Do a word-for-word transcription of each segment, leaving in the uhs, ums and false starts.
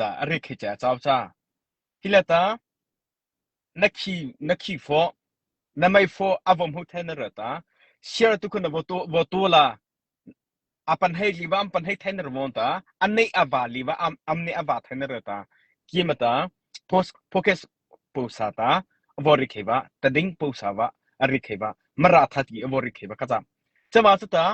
ta a ri khei cha chau cha. Hi la ta, na khi, na khi pho, na mai pho, a vom hu thei na ra ta. Share tu khun na vo tu, vo tu la. A pan hei li va, am pan hei thei na ra vo ta. An nei a va li va, am, am nei a va thei na ra ta. Ki ma ta, post, podcast post sa ta, a vo ri khei va, ta ding post sa va, a ri khei va, Mara thati a vo ri khei va ka cha. Cha ma cha ta,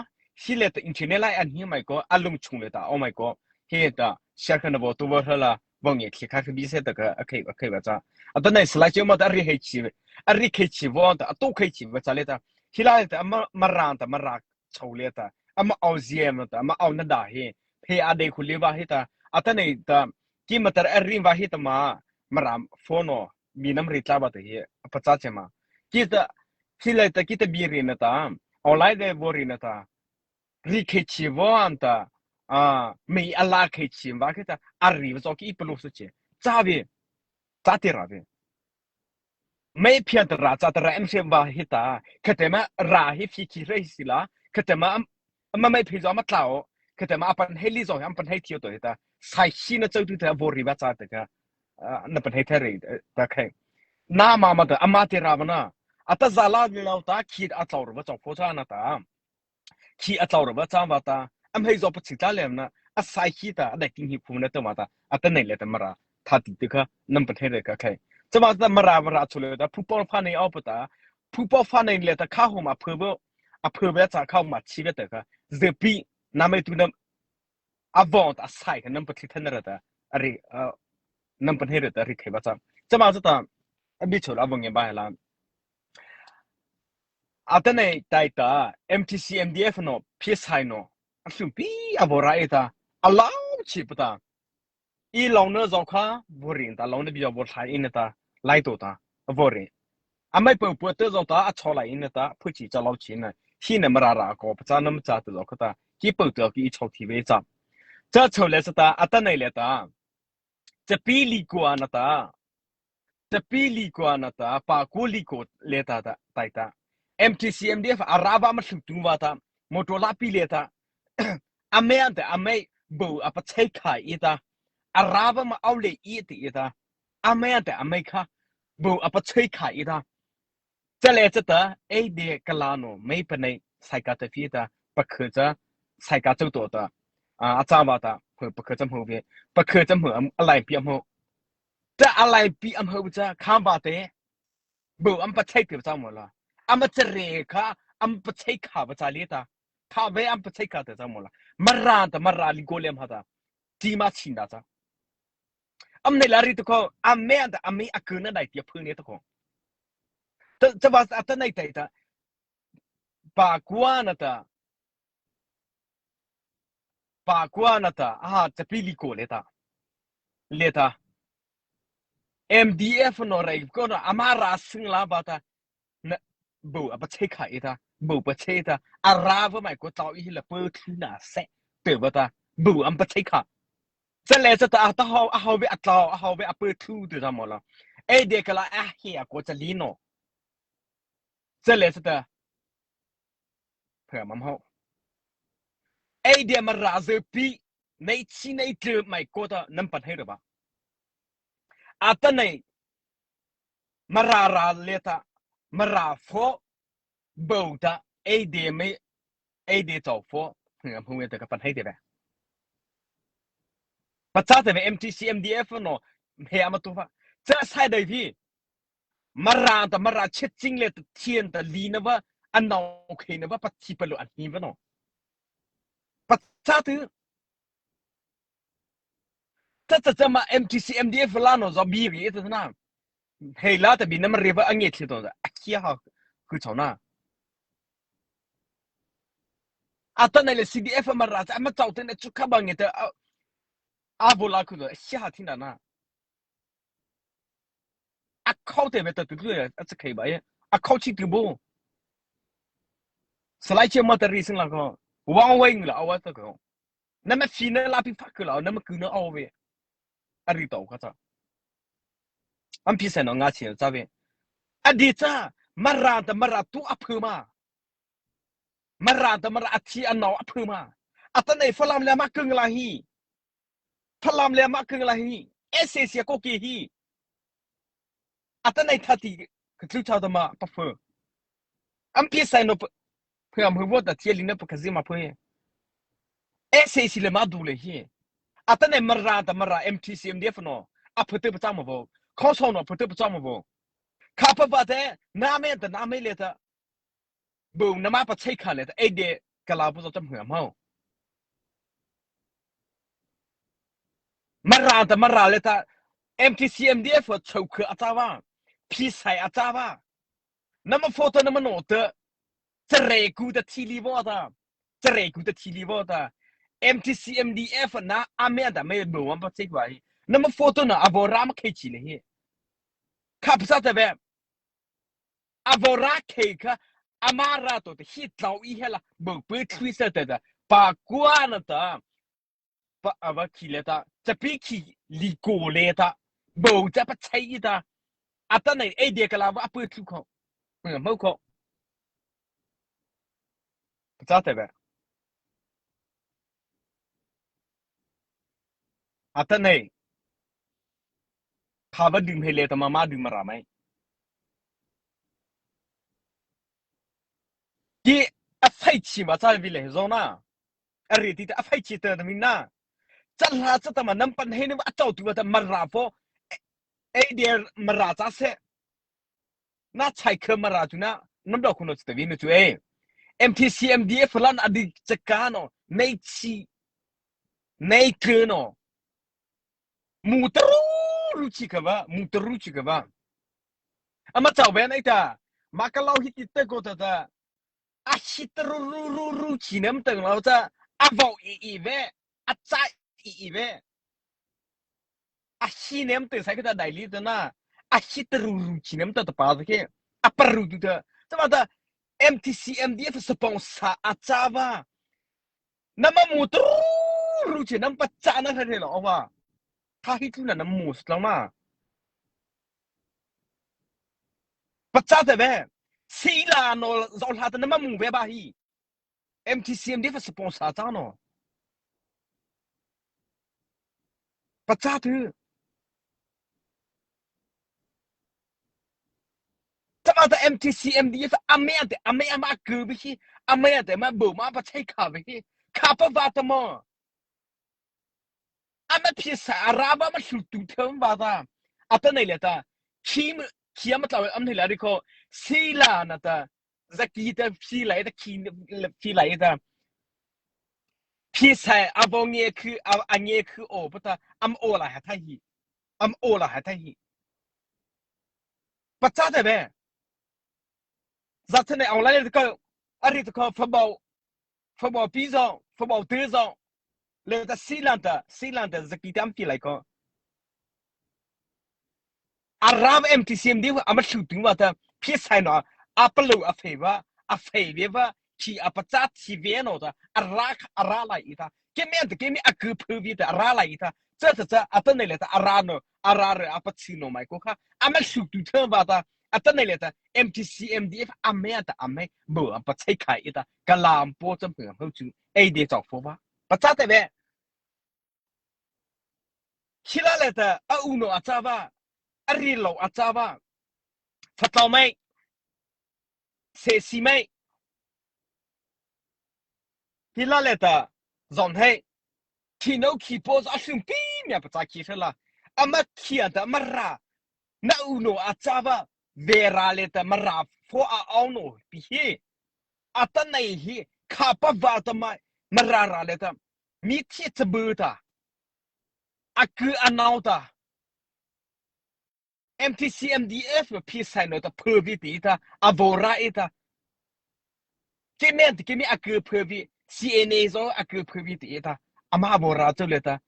hi la ta internet lai an hi mai ko, a lung chung la ta, oh mai ko, hi ta, share khun na vo tu vo la, vo nge khi kha bi se ta ka, a khei, a khei va cha. A ta nei slide ma ta a ri hei chi, a ri khei chi vo ta, a tu khei chi va cha la ta. Hi la ta, ma, Mara ta, Mara chô la ta. Ama au zia ma ta, ama au na da hi. He a dei khu li va hi ta. A ta nei ta, ki ma ta a ri va hi ta ma, Mara phone no, mi nam ri tla va ta hi, a pa cha che ma. Ki ta, hi la ta, ki ta bi ri na ta, au lai de vo ri na ta. Ri khei chi vo an ta, a, mi a la khei chi va ki ta, a ri va zo ki i pa lo su che. Cha vi, cha ti ra vi. Mei phian ta ra cha ta ra em se va hi ta, kha te ma ra hi phi ki re si la, kha te ma am, ama mei phi zo ma tlao, kha te ma a pan hei li zo, am pan hei thio to hi ta, sai si na chau tu ta vo ri va cha ta ka, a, na pan hei thei ri, ta khai. Na ma ma ta, ama te ra va na, a ta za la ni lao ta, khi a tlao ri va chau pho cha na ta. Khi a tlao ra va cha va ta, am hei zo pa chi ta le na, a sai khi ta, a dai ting hi phu na ta va ta, a ta nei le ta Mara, thati ti kha, nam pa thei re ka khai. Cha va ta Mara, Mara chu le ta, phu po pha nei au pa ta, phu po pha nei le ta, kha ho ma phu bo, a phu be cha kha ho ma chi be ta ka, ze pi, na mai tu nam, a vo ta, a sai ka nam pa thi than ra ta, a ri, a, nam pa thei re ta ri khai va cha. Cha va cha ta, a bi chu la vo nge ba la. A ta nei tai ta, M T C M D F no, P S I no, a sum pi a vo ra e ta, a lao chi pa ta. I lao na zo kha, vo ri ta, lao na bi vo thai in ta, lai to ta, a vo ri. A mai po po te zo ta, a cho lai in ta, phu chi cha lao chi na, hi na Mara ra ko, pa cha nam cha te zo kha ta, ki po te ki i cho thi ve cha. Cha cho le cha ta, a ta nei le ta. Chapi li kua na ta. Chapi li kua na ta, pa ku li ko le ta ta, tai ta. M T C M D F a ra va ma hlu tu va ta, motor la pi le ta. A mei an ta, a mei bo a pa chei kha i ta. A ra va ma au le i ti i ta. A mei an ta, a mei kha, bo a pa chei kha i ta. Cha le cha ta, ei de ka la no, mei pa nei, sai ka ta phi ta, pa khö cha, sai ka chau to ta. A, a cha va ta, khö pa khö cha mho ve, pa khö cha mho, am, a lai pi am ho. Cha a lai pi am ho cha, kham va te, bo am pa chei te cha mo la. Am cha re kha, am pa chei kha va cha le ta. Kha ve am pa chei kha te cha mo la. Mara ta, Mara li ko lem ha ta. Ti ma chin da cha. Am nei la ri to ko, am me an ta, am me a ku na dai ti a phu ne to ko. Ta, ta va a ta nei tai ta. Pa kua na ta. Pa kua na ta. Aha, chapi li ko le ta. Le ta. M D F no rai ko na, ama ra sing la va ta. Na, bo a pa chei kha i ta. Bo pa chei ta. A ra va mai ko tao i hi la po thu na se. Te va ta. Bo am pa chei kha. Cha le cha ta, a ta hau, a hau ve a tlao, a hau ve a po thu te cha mo la. Ei de ka la a he a ko cha li no. Cha le cha ta. Pha mam hau. Ei de Mara ze pi, nei chi nei tle mai ko ta nam pan hei ra ba. A ta nei, Mara ra le ta, Mara pho, bo ta, ei de mei, ei de chau pho, hmu hmu ta ka pan hei de ba. Pa cha te ve M T C M D F no, he ama tu va. Cha sai dai vi. Mara ta Mara chet ching le ta thian ta li na va, a nau khei na va, pa thi pa lo an hi va no. Pa cha tu. Cha cha cha ma M T C M D F la no zo bi ri ta na. Hei la ta bi na ma re va a nge thi to da. A kia ha. Ku chau na. A ta na le C D F Mara cha ma chau te na chu kha ba nge ta. A, a vo la ku do. Sia ha thi na na. A khau te ve ta tu tu a cha khei ba ye. A khau chi tu bo. Salai che ma ta ri sing la ko. Wang wai ngi la a wa ta ko. Na ma fi na la pi fa ku la, na ma ku na a ve. A ri to ka cha. Am pi sa no nga chi cha ve. A di cha, Mara ta Mara tu a phu ma. Mara ta Mara a thi a nau a phu ma. A ta nei fa lam le ma ku la hi. Falam lei ma kei la hi. S A C ko kei hi. Atanoh thati ka tlu cha ta ma pa pho. Am pi sai no pho am hu vo ta thia li na pa ka zi ma pho. S A C lei ma du lei hi. Atanoh Mara ta Mara M T C M D F no. A pho te pa cha ma vo. Kho so no pho te pa cha ma vo. Kha pa ba te na me ta na me lei ta. Bo nama pa chei kha lei ta, ei de ka la bo zo cham hua mau. Mara ta Mara lei ta, M T C M D F chau kha a cha ba, pi sai a cha ba. Nama photo nama no ta, chare ku ta thili bo ta, chare ku ta thili bo ta. M T C M D F na a me ta me bo ma pa chei kha hi. Nama photo na a bo ra ma khei chi lei hi. Kha pa sa ta be. A vaw ra khei kha, ama ra to te hi tlau i hela, bo pui thui sa te ta, pa kua na ta, pa a va khi lei ta, cha pi khi li ko lei ta, bo cha pa chei i ta, atanoh ei de ka la va a pui thui kho, mo kho. Cha te be. Atanoh. Kha va ding hei lei ta ma ma ding Mara mai. Ki a fai chi ma cha vi lei zo na. A ri ti ta a fai chi ta mi na. Cha la cha ta ma nam pan hei ni a chau tu ta Mara pho. Ei de Mara cha se. Na chai kha Mara tu na, nam dau khu no ta vi no tu e. M T C M D F lan a di cha ka no, nei chi, nei kha no. Mu ta ru ru chi kha ba, mu ta ru chi kha ba. Ama chau be nei ta, ma ka lau hi ti te ko ta ta. A hi ta ru ru ru ru chi nam ta lau cha, a vau i i ve, a cha i i ve. A hi nem te sai ka ta dai li ta na. A hi ta ru ru chi nem ta ta pa ta ke. A pa ru tu ta. Ta ma ta M T C M D F sa pong sa a cha ba. Nama mu ta ru ru chi nam pa cha na ta te lo ba. Kha hi tu na nam mu sa lang ma. Pa cha ta be. Si la no zo la ta nama mu be ba hi. M T C M D F sponsor cha no. Pacha tu. Tama ta M T C M D F a mei ante, a mei ama ku bi hi, a mei ante ma bo ma pa chai kha bi hi. Kha pa va ta mo. Ama pi sa a ra ba ma su tu them va ta. Ata nei le ta. Khi, khi ama ta am nei la ri ko. Si la na ta. Zaki ta phi lai ta khi, phi lai ta. Phi sai a vo nge khu, a, a nge khu o pa ta, am o la ha ta hi. Am o la ha ta hi. Pacha ta be. Za ta ne online ta ko, a ri ta ko, fa bao, fa bao pi zo, fa bao te zo. Le ta si lan ta, si lan ta, zaki ta am phi lai ko. A ra M T C M D F ama su tu ma ta, phi sai no, a pa lo a fe ba, a fe ve ba, khi a pacha thi ve no ta, a ra, a ra lai i ta. Ke me ta, ke me a ku phu vi ta, a ra lai i ta. Cha cha cha, ata nei le ta, a ra no, a ra re, a pa chi no mai ko kha. Ama su tu the ba ta, ata nei le ta, M T C M D F a me ta, a me, bo a pa chai khai i ta, ka lam po cham phu ho chu, ei de chau fo ba. Pacha ta ve. Khi la le ta, a u no a cha ba, a ri lo a cha ba, fa tau mai, se si mai. Khi la le ta, zon hei, khi no khi po a sum pi mia pacha khi sa la, ama khi a ta ma ra, na u no a cha ba, ve ra le ta ma ra fo a au no pi hi, ata nei hi, kha pa va ta mai, ma ra ra le ta, mi thi cha bu ta. A ku a nau ta. M T C M D F ma phi sai no ta phu vi ti ta, a vo ra i ta. Ke me ta ke me a ku phu vi, C N A zo a ku phu vi ti ta. Ama a vo ra chu le ta.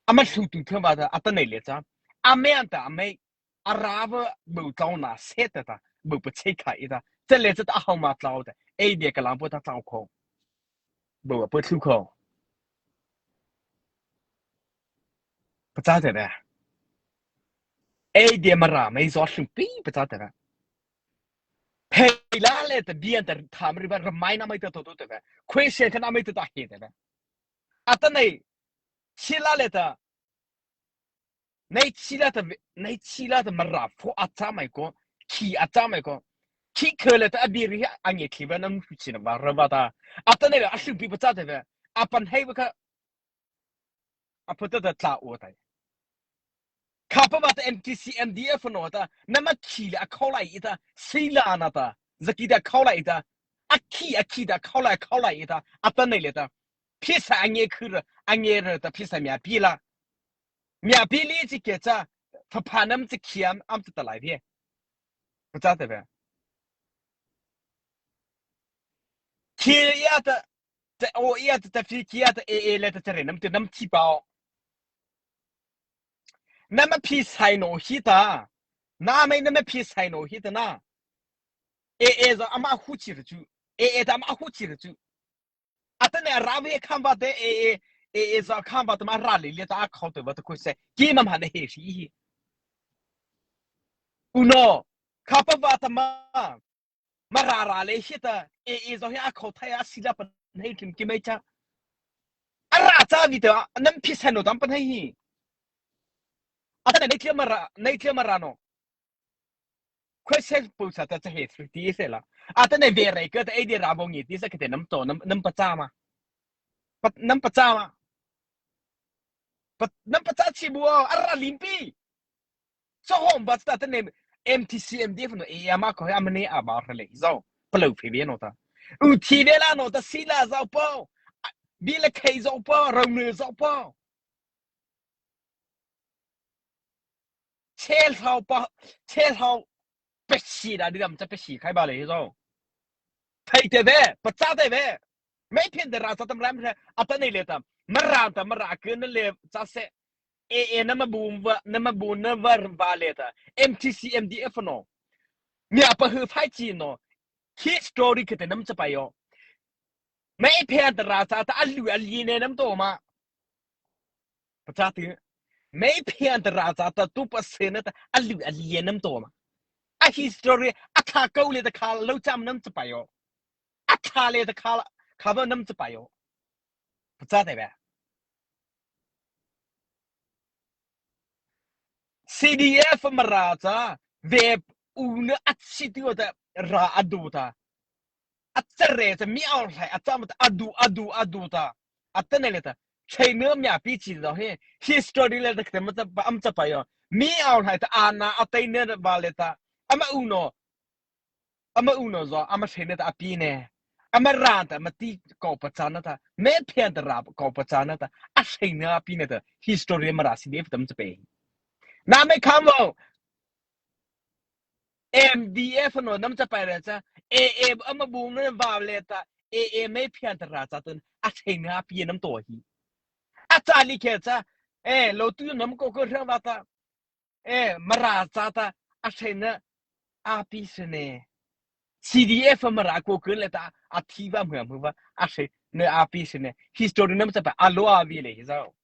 Ama su tu the ba ta, ata nei le cha. A me an ta, a me. A ra va bo tlau na se ta ta, bo pa chai khai ta. Cha le cha ta hau ma tlau ta. Ei de ka lam po ta tlau ko. Bo pa thu ko. Pacha ta da. Ei de ma ra mai zo sum pi pacha ta da. Phei la le ta bian ta tham ri ba ra mai na mai ta to to ta da. Question ka na mai ta ta he ta da. Ata nei. Si la le ta. nai chi la ta, nai chi la ta Mara pho a cha mai ko, khi a cha mai ko, khi kho le ta a bi ri a nge khi ba nam hu chi na ba ra ba ta, a ta nei la a hlu pi ba cha te ve, a pan hei ba kha, a pho ta ta tla o tai. Kha pa ba ta M T C M D F no ta, na ma khi le a khau lai i ta, si la na ta, za ki ta khau lai i ta, a khi, a khi ta khau lai, khau lai i ta, a ta nei le ta. Phi sa a nge khu ra, a nge ra ta phi sa mia pi la. Mia pi li chi ke cha, pha pha nam chi khiam, am ta ta lai ve. Ka cha te ve. Khi ya ta, ta o ya ta, ta phi khi ya ta, e, e le ta cha re nam te nam chi pa o. Na ma phi sai no hi ta. Na mai na ma phi sai no hi ta na. E, e za ama hu chi ra chu. E, e ta ama hu chi ra chu. A ta ne ra ve kham ba te, e, e, e, e za kham ba ta ma ra le le ta a khau te ba ta ko se. Ki ma ma ne he shi hi. U no. Kha pa ba ta ma. Ma ra ra le hi ta, e, e za hi a khau thai a si la pa nei kim ki mai cha. A ra cha vi ta, nam phi sai no tam pa nei hi. A ta ne nei thia ma ra, nei thia ma ra no. Khoi se pu sa ta cha he thri ti se la. A ta ne ve rei ka ta e di ra bo ngi ti sa ke te nam to, nam, nam pa cha ma. Pa, nam pa cha ma. Pa, nam pa cha chi bu a, a ra lim pi. Cha hom ba ta ta ne M T C M D F no e ya ma ko ya ma ne a ba ra le zo. Pa lo phi ve no ta. U thi ve la no ta si la zau po. Bi la khei zau po, rau ne zau po. Chel hau pa, chel hau. Pe si da di dam cha pe si khai ba le zo. Thai te ve, pa cha te ve. Mai phian te ra cha tam ram re, a ta nei le tam. Ma ra ta ma ra ke na le cha se. E, e na ma bu va, na ma bu na va va le ta. M T C M D F no. Mi a pa hu phai chi no. History ke te nam cha pa yo. Mai phian te ra cha ta a lu a li ne nam to ma. Pa cha te. Mai phian te ra cha ta tu pa se na ta a lu a li ne nam to ma. A history a tha kau le ta kha lo cham nam cha pa yo. A tha le ta kha, kha va nam cha pa yo. Pa cha te ve. C D F Mara cha, ve u na a chi ti ta ra a du ta. A cha re cha mi au hlai a cha ma ta a du, a du, a du ta. A ta nei le ta. Chei ne mi a pi chi do he. History le ta ke ma ta am cha pa yo. Mi au hlai ta a na a tai ne ba le ta. Ama u no. Ama u no zo, ama hreina ta a pi ne. Ama ra ta, ama ti ko pa cha na ta. Me phian ta ra ko pa cha na ta. A hreina a pi ne ta. History Mara C D F tam cha pe. Na me kham vo. M D F no nam cha pa re cha. E, e, ama bu ne va le ta. E, e, me phian ta ra cha ta. A hreina a pi nam to hi. A cha li ke cha. E, lo tu nam ko ko ra va ta. E, Mara cha ta, a hreina, a pi se ne. C D F Mara ko ko le ta, a thi va mu mu va, a hreina, a pi se ne. History nam cha pa, a lo a vi le hi zau.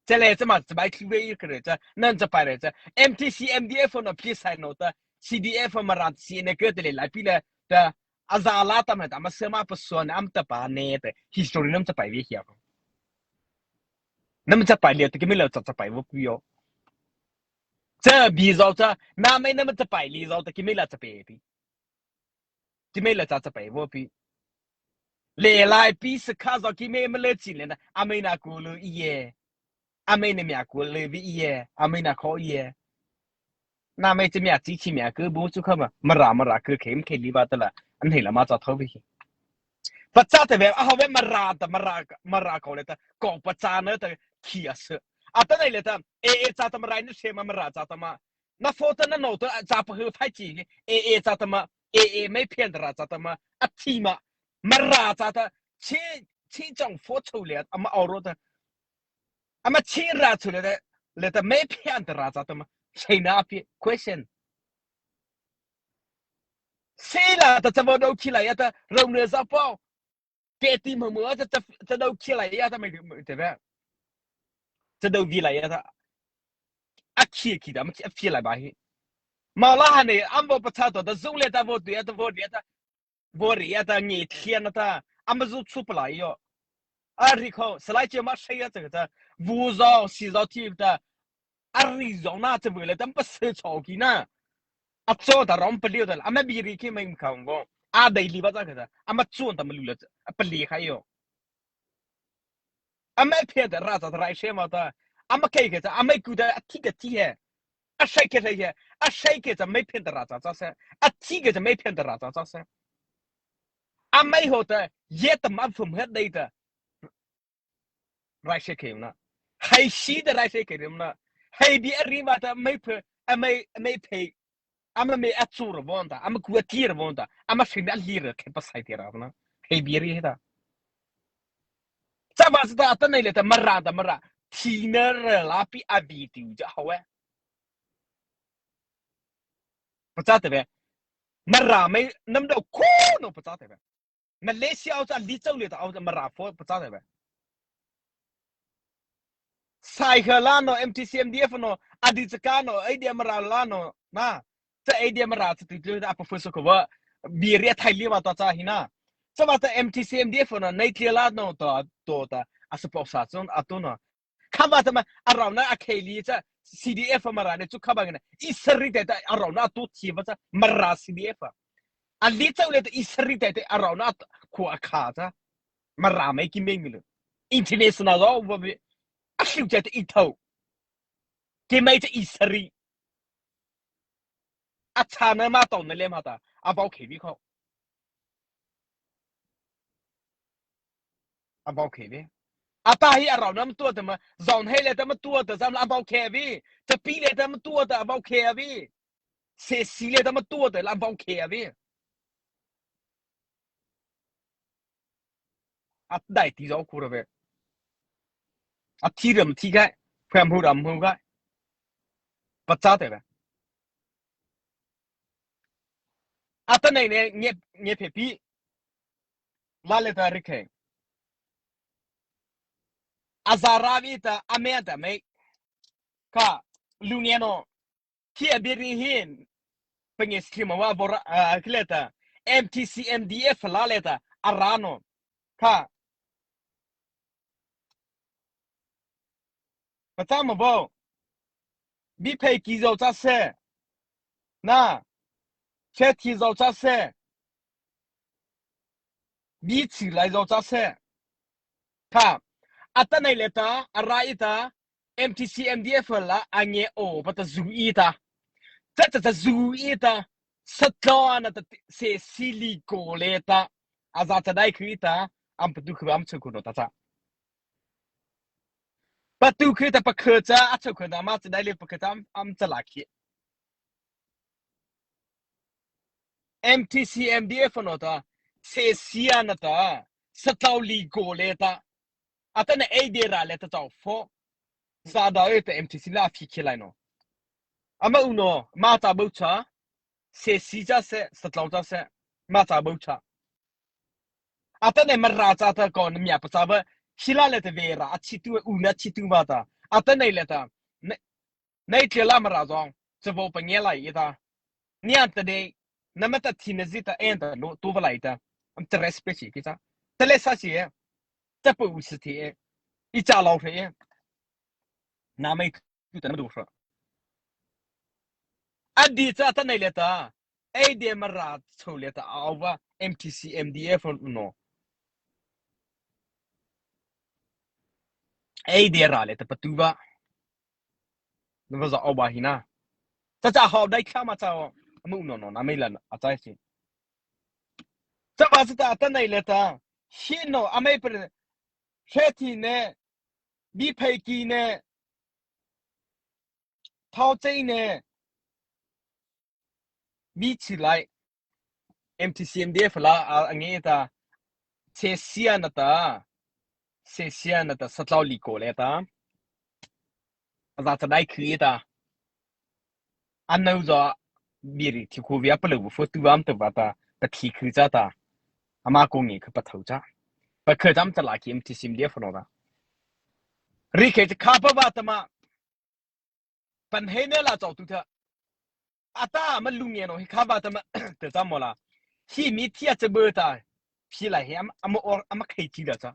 Cha le cha ma, cha bai thi ve i kre cha, nan cha pa le cha. M T C, M D F no pi sai no ta, C D F Mara si ne ke te le la pi le ta, a za la ta ma ta, ma se ma pa so na am ta pa ne te, history nam cha pa ve hi a ko. Nam cha pa le te, ki me la cha cha pa vo ku yo. Cha bi zau cha, na me nam cha pa le zau te, ki me la cha pe pi. Ki me la cha cha pa vo pi. Le lai pi sa kha zau ki me me le chi le na, a me na ku lu i ye. A me na mia ku le vi i ye, a me na ko i ye. Na me chi mia chi chi mia ku bu chu kha ma, Mara Mara ku khe, khe li ba ta la, an he la ma cha tho vi. Pa cha te ve, a ho ve Mara ta, Mara, Mara ko le ta, ko pa cha na ta, khi a se. A ta nei le ta, e, e cha ta Mara ni se ma, Mara cha ta ma. Na pho ta na no ta, cha pa hu phai chi, e, e cha ta ma, e, e me phian ta ra cha ta ma, a thi ma, Mara cha ta, chi, chi chong pho cho le, a ma au ro ta. A ma chi ra cho le ta, le ta me phian ta ra cha ta ma, hreina a pi, question. Si la ta cha vo do khi la ya ta, ro ne za po. Ke ti mo mo cha, cha, cha do khi la ya ta mai, mai te ve. Cha do vi la ya ta. A khi khi ta, ma khi a phi la ba hi. Ma la ha ne, am vo pa cha to, ta zung le ta vo tu ya ta, vo ya ta. Vo ri ya ta ngi thia na ta, am zu chu pa la yo. A ri kho, sa lai che ma she ya cha ta. vu zaw si zaw thi ta, a ri zaw na cha vei le ta ama pasa chao ki na, a cho ta ram pa liu ta ama biri ki mai khang vo, a dei li ba cha ka ta ama chuan ta ma lu le a pa li khai yo. Ama phe ta ra cha ta rai she ma ta, ama kei ke cha ama ku ta a thi ka thi he, a shai ke shai he, a shai ke cha mai phe ta ra cha cha se, a thi ke cha mai phe ta ra cha cha se. Ama ho ta ye ta ma phum he dei ta rai she ke na, hai shi ta rai she ke na, hai bi a ri ma ta mai phe, a mai mai phe, ama mai a chu ra von ta, ama ku a ti ra von ta, ama shi na li ra ke pa sai ti ra na, hai bi ri ta. Cha ba sa ta ta nei le ta Mara ta Mara, thi na ra la pi a bi ti ja haw e. Pa cha te ve. Mara mai nam do ko no pa cha te ve. Malaysia au cha li chau le ta au cha Mara fo pa cha te ve. Sai ha la no M T C M D F no, a di cha ka no, ai dia Mara la no, na. Cha ai dia Mara cha tu tu a pa fo so ko va. Bi ri a thai li ma ta cha hi na. Cha ba ta M T C M D F no, nei tlia la no, to, to ta, a sa pok sa chun, a tu no. Kha ba ta ma, a rau na a khei li cha, C D F Mara ne chu kha ba na. I sari te ta, a rau na a tu thi ba cha, Mara C D F. A li chau le ta i sari te te a rau na a t-, khua a kha cha. Mara mai ki mei mi lo. International lo, va bi. A hliu te te i thau. Ki mai te i sari. A cha na ma tau na le ma ta. A bau khei bi khau. A bau khei bi. A ta hi a rau na ma tua ta ma. Zon hei le ta ma tua ta zam la a bau khei bi. Cha pi le ta ma tua ta a bau khei bi. Se si le ta ma tua ta la a bau khei bi. A dai ti zau ku ra ve. A thi ram thi kai. Pham hu ram hu kai. Pa cha te ve. A ta nei ne, nge, nge phe pi. La le ta ri khei. A za ra vi ta, a me ta mei. Ka, lu nge no. Hi a bi ri hin. Pa nge sli ma wa bo ra, a, ki le ta. M T C M D F la le ta. A ra no. Ka. Pa cha ma bo. Bi phei ki zau cha se. Na. Che thi zau cha se. Bi chi lai zau cha se. Ka. A ta nei le ta, a ra i ta, M T C M D F la, a nge o, pa ta zu i ta. Cha cha cha zu i ta. Sa tlo na ta se si li ko le ta. A za cha dai khu i ta. Am pa tu khu am chu ku no ta cha. Pa tu khu ta pa khu cha, a chu khu na ma cha dai le pa khu cha am, am cha la ki. M T C M D F no ta, se sia na ta, sa tau li go le ta, a ta na ei de ra le ta chau fo, za da e ta M T C la phi khi lai no. Ama u no, ma ta bo cha, se si cha se, sa tau cha se, ma ta bo cha. A ta na ma ra cha ta ko na mia pa cha ba, hi la le ta ve ra, a chi tu, u na chi tu ba ta, a ta na le ta, na, Nei tlia la Mara zong, cha vo pa nge lai i ta. Nian ta dei, na ma ta thi na zi ta en ta lo, tu va lai ta. Am ta respect si ki cha. Ta le sa si e. Ta pu u si thi e. I cha lau hre e. Na mai tu ta na ma du hre. A di cha ta nei le ta. Ei de Mara chau le ta au va M T C M D F no. Ei de ra le ta pa tu va. Na va za au ba hi na. Cha cha hau dai kha ma cha o. Amu no no na mai la a chai si. Cha ba sa ta ta nei le ta. Hi no a mai pre. Hre thi ne. Bi phei ki ne. Thau chei ne. Bi chi lai. M T C M D F la a, a nge ta. Se sia na ta. Se sia na ta sa tlau li ko le ta. A za cha dai khu ta. A nau zo bi ri thi khu via pa lo fu tu vam ta va ta. Ta thi khu cha ta. Ama ko nge khu pa thau cha. Pa khu cham cha la ki M T C M D F no ta. Ri khe cha kha pa va ta ma. Pan hei ne la chau tu tha. A ta ma lu nge no hi kha va ta ma te cha mo la. Hi mi thia cha bơ ta. Phi la hi am, am or, am khai chi da cha.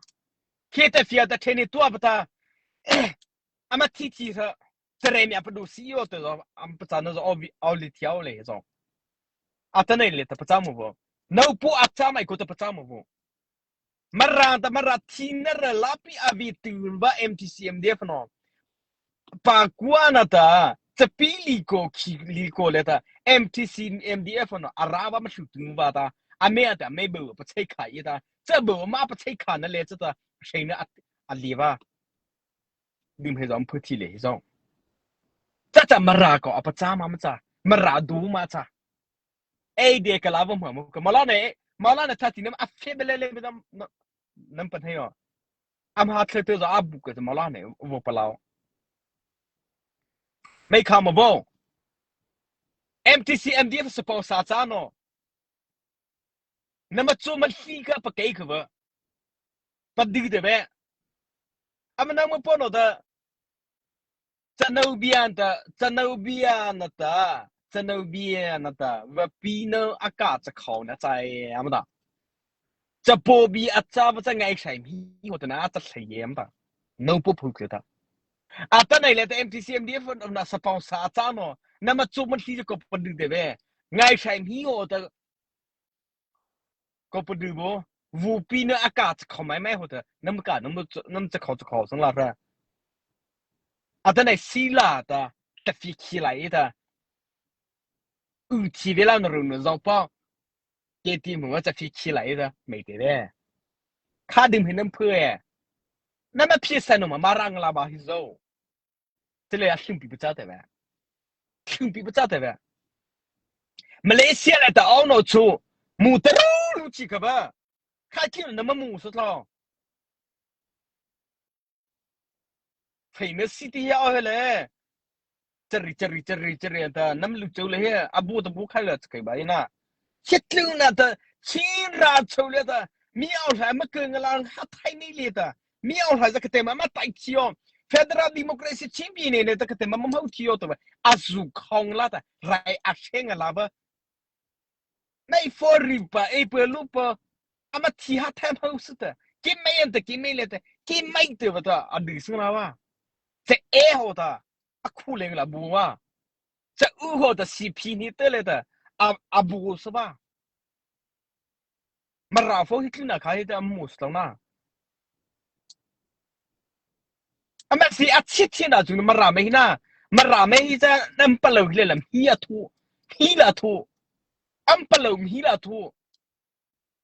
Khi ta fia ta the ni tua pa ta. ama thi thi sa, chare mi a pado si yo te zo, ama pachâna zo, aw vi, aw li thi aw le zo. Atanoh liata pachâ mawh vaw. Nôpo a châ mai ko ta pachâ mawh vaw. Mara ta Mara thina ra lapi a vi tu va M T C M D F no. Pakua na ta, chapi li ko khi li ko le ta, M T C M D F no, a ra va ma su tu va ta, a me a ta, me bo pa chei kha i ta, cha bo ma pa chei kha na le cha ta, sei na a, a li va. Dim he zong phu thi le he zong. Cha cha Mara ko, a pa cha ma ma cha, Mara du ma cha. Ei de ka la va ma mo, ka ma la ne, ma la ne cha ti nam a fe be le le be nam, nam, nam pan he yo. Ama ha thle te zo a bu ka ma la ne, vo pa lao. Mei kha ma vo. M T C M D F sa pau sa cha no. Nama chu ma hli ka pa kei ka va. Pa du de ve. Ama na ma po no da. Cha no bia ta, cha no bia na ta, cha no bia na ta, va pi no a ka cha khau na chai ama da. Cha po bi a cha va cha ngai sai mi ho ta na a cha sai ye ama da. No po phu ke ta. Atanoh le ta M T C M D F na sa pau sa cha no. Nama chu ma hli ko pa du de ve. Ngai sai mi ho ta. Ko pa du bo, vu pi na a ka cha khau mai mai ho ta, nam ka, nam cha, nam cha khau cha khau sang la ra. Atanoh si la ta, ta fi khi lai ta. U thi ve la na ru na zau pa. Ke ti mu cha fi khi lai ta, mei te ve. Kha dim he nam phu e. Nama phi sa no ma, ma rang la ba hi zo. Te le a hlim pi pa cha te ve. Hlim pi pa cha te ve. Malaysia le ta au no chu. Mu ta ru lu chi ka ba. Kha ki na ma mu so tlo. Famous city ya au he le. Chari, chari, chari, chari ta nam lu chau le he. A bu ta bu khai la cha kai ba ina. Hitlu na ta, Chin ra chau le ta, mi au hlai ma ke nga la ha thai ni le ta, mi au hlai za ka te ma ma tai chi yo, federal democracy Chin pi ne ne ta ka te ma ma mau chi yo ta, a zu khong la ta, rai a she nga la ba. Mai fo ri pa, e pe lu pa, a ma thi ha thai mau su ta, ki mai an ta, ki mai le ta, ki mai te ba ta, a du su nga la ba. Te e ho ta, a khu le nga la bu wa. Cha u ho ta si phi ni te le ta, a, a bu su ba. Mara fo hi tlina kha hi ta mus tlang na. Ama si a chi chi na chu Mara me hi na. Mara me hi cha nam pa lo hi le lam hi a thu. Hi la thu. Am pa lo hi la thu.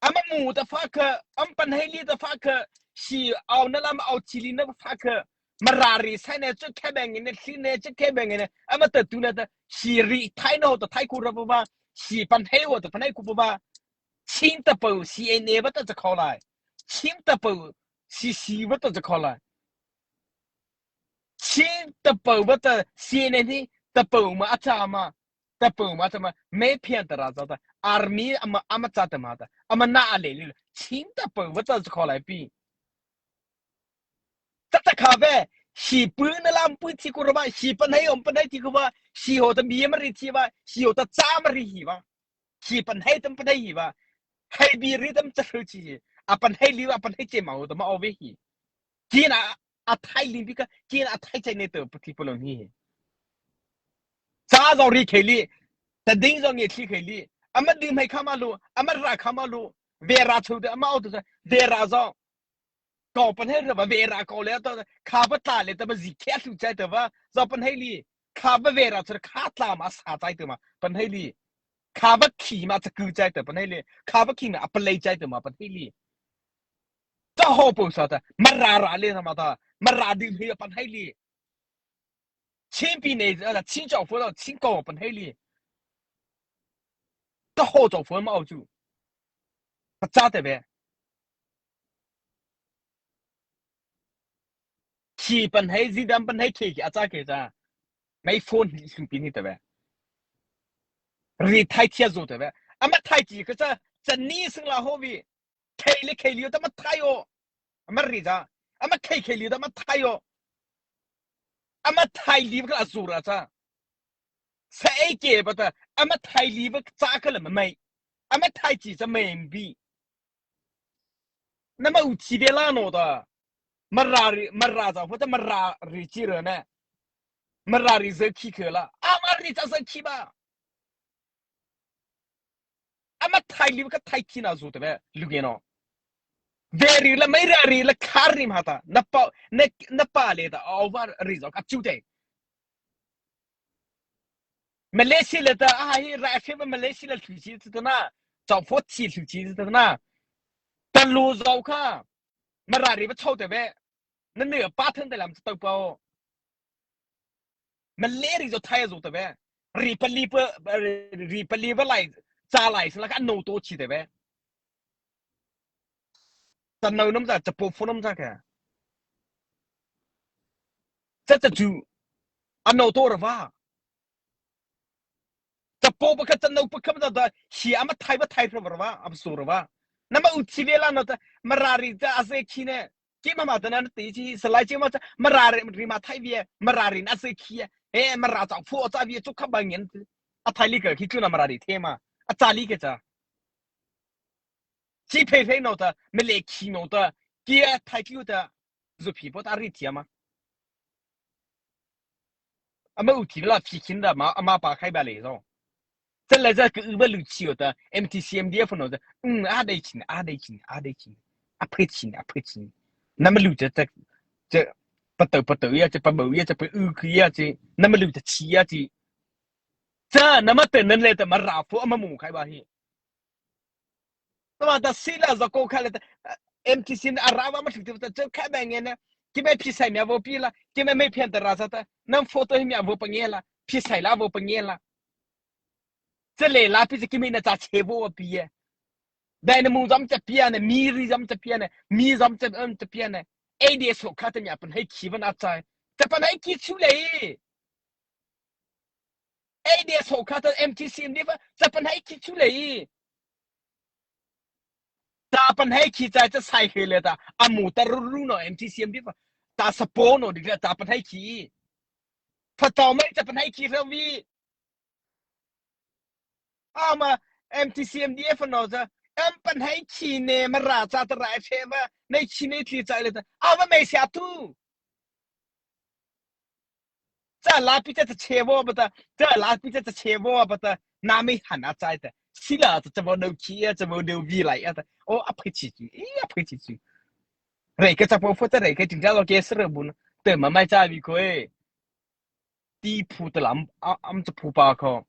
Ama mu ta fa kha, am pan hei li ta fa kha, si au na lam au chi li na fa kha. Mara ri sai ne chu khe beng ne, si ne chu khe beng ne. Ama ta tu na ta, si ri thai na ho ta thai ku ra ba ba. Si pan hei ho ta pan hei ku ba ba. Chin ta pau, C N A va ta cha khau lai. Chin ta pau, C C va ta cha khau lai. Chin ta pau va ta C N A hi ta pau ma a cha ma. Ta pau ma cha ma. Me phian ta ra cha ta. Army ama, ama cha ta ma ta. Ama na a le le. Chin ta pau va ta cha khau lai pi. Ta ta kha ve. Si pu na lam pu thi ku ra ba. Si pan hei om pan hei thi ku ba. Si ho ta bi ma ri thi ba. Si ho ta cha ma ri hi ba. Si pan hei tam pan hei hi ba. Hei bi ri tam cha hru chi hi. A pan hei li ba, a pan hei che ma ho ta ma o ve hi. Ki na a thai li bi ka, ki na a thai chai ne to pa thi pa lo hi. Cha zo ri khei li. Ta ding zo nge thi khei li. Ama ding mai kha ma lu, ama ra kha ma lu. Ve ra chu de ama o to sa. Ve ra zo. Ko pan hei ra ba ve ra ko le to. Kha ba ta le ta ba zi khe lu chai ta ba. Zo pan hei li. Kha ba ve ra chu kha ta ma sa chai ta ma. Pan hei li. Kha ba khi ma cha ku chai ta pan hei li. Kha ba khi ma a pa lei chai ta ma pan hei li. Cha ho po sa ta. Mara ra le ma ta. Mara ding hi pan hei li. Chin pi ne, a, Chin chau fo lo, Chin ko pan hei li. Ta ho chau fo ma au chu. Pa cha te be. Khi pan hei, zi dam pan hei, khi khi a cha khi cha. Mai phone hi sung pi ni te be. Ri thai thia zo te be. Ama thai chi ka cha, cha ni sung la ho vi. Khei le khei liu ta ma thai o. Ama ri cha. Ama khei khei liu ta ma thai o. Ama thai liu ka la zu ra cha. Sa ei ke ba ta. Ama thai liu ka cha ka la ma mai. Ama thai chi cha mai bi. Na ma u chi de la no ta. Mara reih, Mara zaw pho ta Mara reih chi ra na. Mara reih zao khi kha la. Ama reih cha zao khi ba. Ama thai liu kha thai khi na zu te be lu nge no. Vei reih la mai ra reih la kha reih ma ta. Na pa, na, na pa le ta over reih zao kha chu te. Malaysia le ta, a hi ra fe ba Malaysia le lu chi ta na. Zao pho chi lu chi ta na. Ta lu zao kha. Mara reih ba chô te be. Na ne pa thang te lam cha tao pa o. Malay reih zao thai zao te be. Reih pa li pa, reih pa li ba lai, cha lai sala kha no to chi te be. Cha no nam cha, cha po pho nam cha kha. Cha cha chu. A no to ra ba. Cha po pa kha cha no pa kha ba ta, hi ama thai ba thai ra ba, ama so ra ba. Nama u chi ve la no ta, Mara reih cha a zao khi ne. Ki ma ma ta na ti chi, salai chi ma cha, Mara reih, reih ma thai ve, Mara reih na zao khi e. E, Mara cha pho cha ve, chu kha ba ngen. A thai li kha khi chu na Mara reih the ma. A cha li kha cha. Chi phei phei no ta, Malay khi no ta, ki a thai ki u ta, zu phi po ta reih thi ma. Ama u thi la phi khin da ma, ama pa khai ba le zo. Cha la za ku u ba lu chi o ta, M T C M D F no ta, um, a dei chin, a dei chin, a dei chin. A phe chin, a phe chin. Nama lu cha, cha, cha, pa tao, pa tao ya, cha pa bo ya, cha pa u ku ya, cha. Nama lu cha chi ya, chi. Cha, nama te nan le ta Mara pho ama mu khai ba hi. Tama ta sila za ko kha le ta, M T C na a ra ba ma thuk ta, cha kha ba nge na. Ki ba phi sai mia vo pi la, ki ba mai phian ta ra sa ta. Nam photo hi mia vo pa nge la, phi sai la vo pa nge la. Cha le la pi cha ki mi na cha che vo pi ye. Dai na mu zam cha pia na, mi ri zam cha pia na, mi zam cha, um, cha pia na. A D S ho kha ta mia pan hai khi ba na chai. Cha pan hai khi chu le. A D S ho kha ta M T C M D F, cha pan hai khi chu le. Cha pan hai khi cha, cha sai he le ta. A mu ta ru ru no M T C M D F. Ta sa po no di le cha pan hai khi. Pha tao mai cha pan hai khi ra vi. Ama M T C M D F no cha. Am pan hai khi ne Mara cha ta ra fe ba. Nei khi nei thi cha le ta. Ama mai sia tu. Cha la pi cha cha che vo ba ta, cha la pi cha cha che vo ba ta, na mi han a chai ta. Sila cha cha vo no khi a, cha vo no vi lai a ta. O a phe chi chi, i a phe chi chi. Rei ka cha po pho ta rei ka ting cha lo ke sra bun. Te ma mai cha vi ko e. Ti phu ta lam, a, am cha phu pa ko.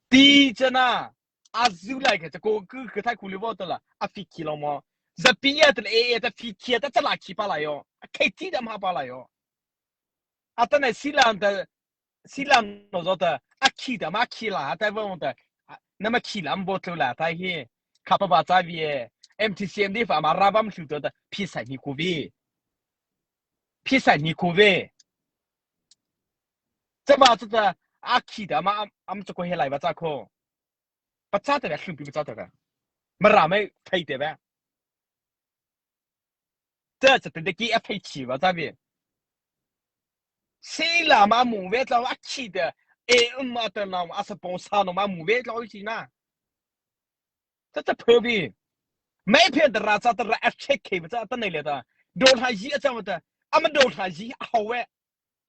Ti cha na. A zu lai kha cha ko ku ku thai ku le vo ta la. A phi khi lo mo. Za pi ya ta le e, e ta phi khi ta cha la khi pa la yo. A khai ti dam ha pa la yo. Atanoh Silam ta, Silam no zo ta, a khi ta ma khi la, a tai vo ta, a, nama khi lam vo tlo la tai hi, kha pa ba cha vi e, M T C M D F ama ra bam hlu to ta, phi sai ni ko vi. Phi sai ni ko vi. Cha ba cha ta, a khi ta ma am, am cha ko he lai ba cha ko. Ba cha ta ba hlu pi ba cha ta ba. Ma ra mai phai te ba. Cha cha te de ki a phei chi ba cha bi. Silam a mu ve tlo a khi de. E um a ta na a sa pong sa no ma mu ve tlo chi na. Cha cha phe bi. Mai phe da ra cha ta ra a che ke ba cha ta nei le ta. Do ha yi a cha ma ta. A ma do ha yi a ho ve.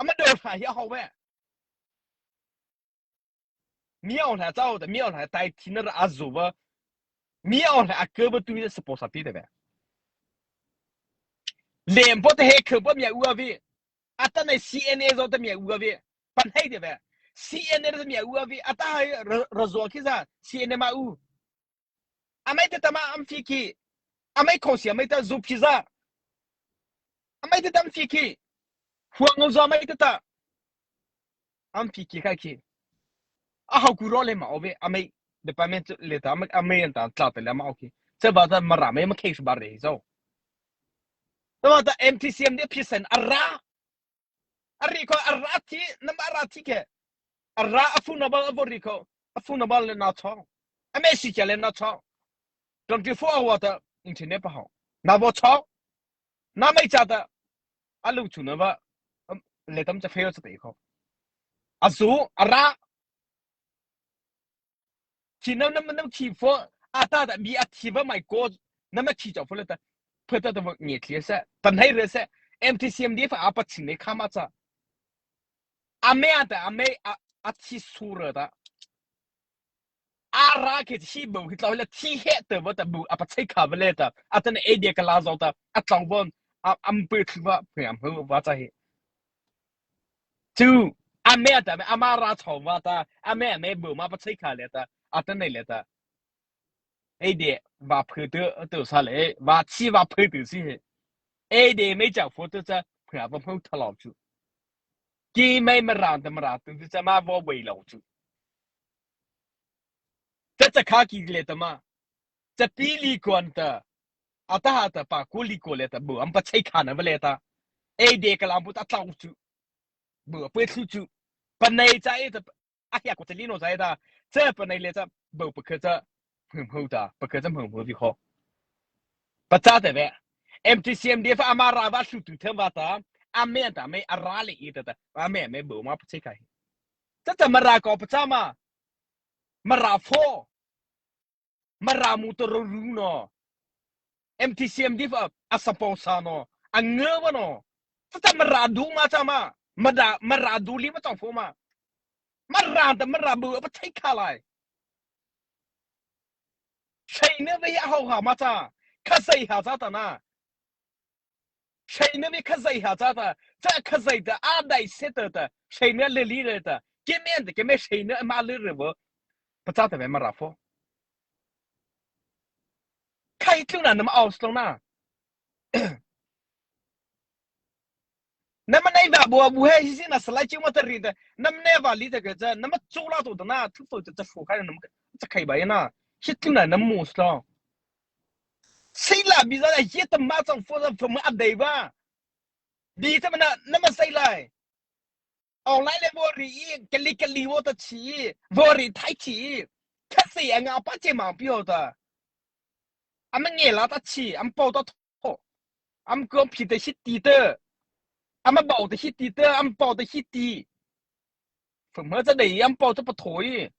A ma do ha yi a ho ve. Miao la zao de, miao la tai ti na a zo ba. Miao la a ke ba tu ni sa po sa pi de ba. Lem po te he ke ba mia u a vi. A ta na C N A zo te mia u a vi. Pan hai de ba. C N A te mia u a vi. A ta hai ra, ra zo ki za. C N A ma u. Amai te ta ma am fi ki. Amai khong si amai ta zu phi za. Amai te ta am fi ki. Huang zo amai te ta. Am fi ki khai ki. A hau ku ro le ma o ve. Amai department le ta amai, amai an ta tla te le ma o ki. Cha ba ta ma ra mai ma khai su ba re zo. Ta ma ta M T C M D F phi sen a ra. A ri ko a ra ti, na ma ra ti ke. A ra a phone number a vo ri ko. A phone number le na cho. A message le na cho. Twenty-four hour ta internet pa ho. Na vo cho. Na mai cha ta. A lu chu na ba. Um, le tam cha pheo cha te ko. A zu, a ra. Khi nam nam nam khi pho, a ta ta mi a thi ba mai ko, nam a khi chau pho le ta. pha ta ta va nge thie sa, panai re sa, M T C M D F a pachine kha ma cha. Ame a ta, ame a, a thi su re ta. A ra ke chi bo hi tlau la thi he te va ta bu a pachai kha va le ta. A ta na e de ka la zo ta. A tlau von, a, am pe thu va, pe am ho va cha he. Chu, ame a ta, ame ama ra chau va ta, ame, ame bu ma pachai kha le ta. A ta nei le ta. Ei de, va phu tu, tu sa le, va chi va phu tu si he. Ei de, mei chau phu tu cha, phu a va phu tha lau chu. Ki mei ma ra ta ma ra tu, tu cha ma vo wei lau chu. Cha cha kha ki le ta ma. Cha pi li kuan ta. A ta ha ta pa ku li ko le ta, bu am pachai kha na va le ta. Ei de ka lam bu ta tlau chu. Bu a pui thu chu. Panai cha e ta, a hia ko cha li no cha e ta. Cha panai le cha, bu pa kha cha, hum hu ta, pa kha cha hum hu vi ho. Pa cha ta ve. M T C M D F ama ra va su tu them va ta. Ame ta me a ra le i ta ta. Ame me bu ma pachai kha. Cha cha ma ra ko pa cha ma. Ma ra pho. Ma ra mu to ro ru no. M T C M D F a, a sa pau sa no. A nge va no. Cha cha ma ra du ma cha ma. Ma ra, ma ra du li ma chau pho ma. Ma ra ta ma ra bu a pachai kha lai. Sai ne ve a hau ha ma cha. Kha sai ha cha ta na. Sai ne ve kha sai ha cha ta, cha kha sai ta, a dai se ta ta, sai ne le li le ta, ke me ta, ke me sai ne ma le re vo, pa cha ta ve ma ra pho. Khai tu na nama aus long na. Nama nei va bu bu he si na salai chi ma ta ri ta, nama nei va li ta ke cha, nama chu la to ta na, thu fo ta cha fo khai nama cha khai ba ya na, si tu na nama mus long. Sei la bi za la ye ta ma chang fo za fo ma a dei ba. Bi ta ma na, nama sei lai. Au lai le vo ri i, kali kali vo ta chi, vo ri thai chi. Kha sei a nga pa che ma pi ho ta. Ama nge la ta chi, am pau ta tho. Am ko phi ta hi ti ta. Ama bau ta hi ti ta, am pau ta hi ti. Fo ma cha dei am pau cha pa thoi.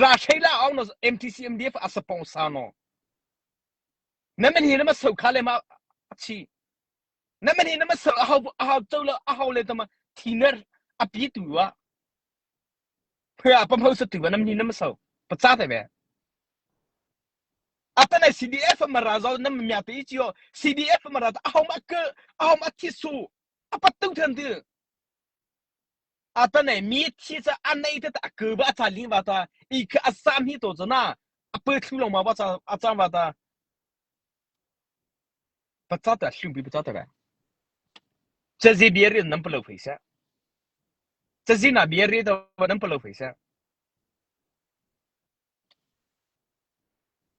Ra sei la au no M T C M D F a sa pau sa no. Nama ni nama sau kha le ma chi. Nama ni nama sau a hau, a hau chau la, a hau le ta ma thi na a pi tu wa. Pha a pa hau sa tu wa nama ni nama sau. Pa cha ta ve. A ta na C D F ma ra zo nama mya te i chi yo. C D F ma ra ta a hau ma ke, a hau ma thi su. A pa tu than tu. A ta nei mi thi cha a nei ta ta a ke ba cha ling ba ta, i kha a sam hi to cha na, a pe thu long ma ba cha, a chang ba ta. Pa cha ta hlu bi pa cha ta ba. Cha zi bia ri nam pa lo phei sa. Cha zi na bia ri ta ba nam pa lo phei sa.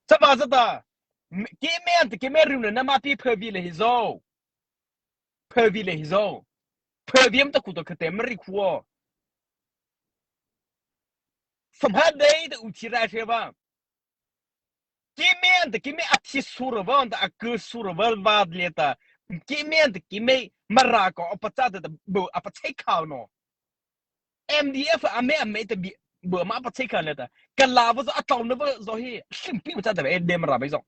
Cha ba cha ta, ki me an ta ki me ri na nama pi phe vi le hi zo. Phe vi le hi zo. Phe vi am ta ku to kha te ma ri khuo. Sam ha dei ta u thi ra che ba. Ki me an ta ki me a thi su ra ba an ta a ke su ra ba ba le ta. Ki me an ta ki me ma ra ko a pa cha ta ta bu a pa chai khau no. M D F a me a me ta bi bu ma pa chai khau le ta. Ka la va zo a tau na va zo hi. Sim pi va cha ta ve de ma ra ba zo.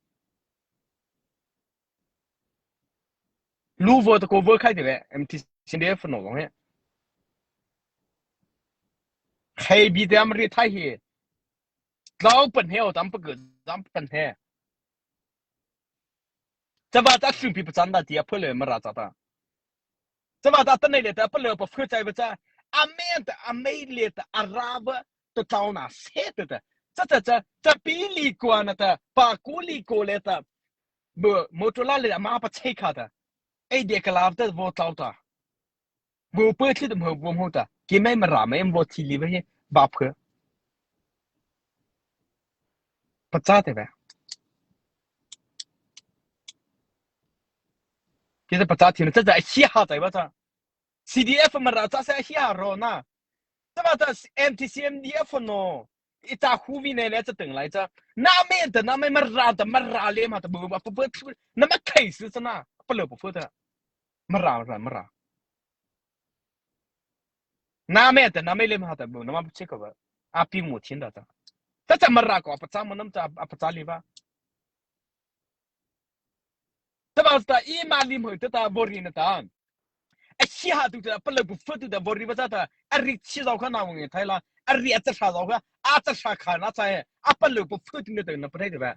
Lu vo ta ko vo khai te ve, M T C M D F no long he. Khai bi te am ri thai he. Tlau pan he o tam pa ge zam pan he. Cha va ta sum pi pa chan da ti a pho le ma ra cha ta. Cha va ta ta nei le ta pa le pa phu chai va cha. A me ta a me le ta a ra va ta tlau na se ta ta. Cha cha cha cha pi li ko na ta pa ku li ko le ta. Bu motor la le ama pa chei kha ta. Ei de ka la ta vo tlau ta. Vo pe thli ta mo vo mo ta. Ki mai ma ra mai vo thi li ve he ba phe. Pa cha te ve. Ki ta pa cha thi na cha cha hi ha ta ba ta. C D F ma ra cha sa hi ha ro na. Ta ba ta M T C M D F no. I ta hu vi ne le cha teng lai cha. Na me ta na me ma ra ta ma ra le ma ta bu ba pu pu na ma kai su cha na. Pa lo pu pu ta. Ma ra ra ma ra. Na me ta na me le ma ta bu na ma che ko ba. A pi mu thin da ta. Ta cha ma ra ko pa cha mo nam cha a pa cha le ba. Tahpa ta eima limâ ta ta Vaw ri na ta, a hi ha tu ta palôh pu phu tu ta Vaw ri pa cha ta, a ri chi zao kha na vong e thai la, a ri a cha sa zao kha, a cha sa kha na cha e, a palôh pu phu tu na ta na pa thai ta ba.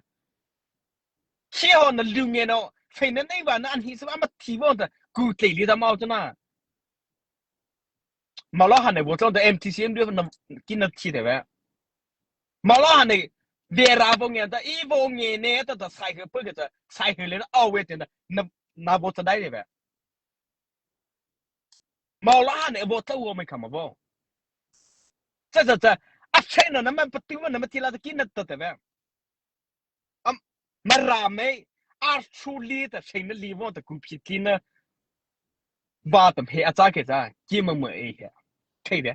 Khi ho na lu nge no, fei na nei ba na an hi sa ama thi vong ta ku tlei li ta mau cha na. Malo ha ne bo chong ta M T C M D F na ki na thi ta ba. Malo ha ne, ve ra vong e ta, i vong e ne ta ta sai he pu ke ta, sai he le na au ve te na, na, na bo ta dai le ba. Malo ha ne bo ta wo me kha ma bo. Cha cha cha, a sai na na ma pa tu ma na ma thi la ta ki na ta ta ba. Am, Mara mei, a su li ta, sei na li vo ta ku phi ti na. Ba tam he a cha ke cha, ki ma ma e he. Thei de.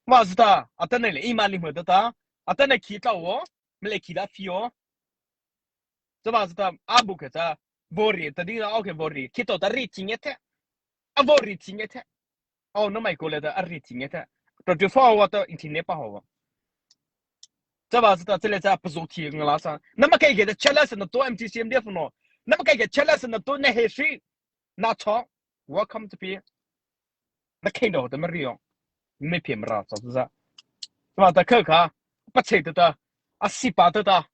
Wa zi ta, a ta na le, eima limâ ta ta, a ta na ki ta wo, me le ki da fi wo. Cha ba zi ta, a bu ke cha, Vaw ri, ta di na, okay, Vaw ri, ki to ta ri ti nge te. A Vaw ri ti nge te. O, na mai ko le ta, a ri ti nge te. To tu fa wa ta, in ti ne pa ho wa. Cha ba zi ta, cha le cha, pa zo ti nga la sa. Na ma kai ke ta, cha la sa na to M T C M D F no. Na ma kai ke, cha la sa na to na he shi. Na to. Welcome to be. Na kai no ta ma ri yo. Me phe ma ra sa sa. Cha ba ta kha kha. Pa che ta ta. A si pa ta ta.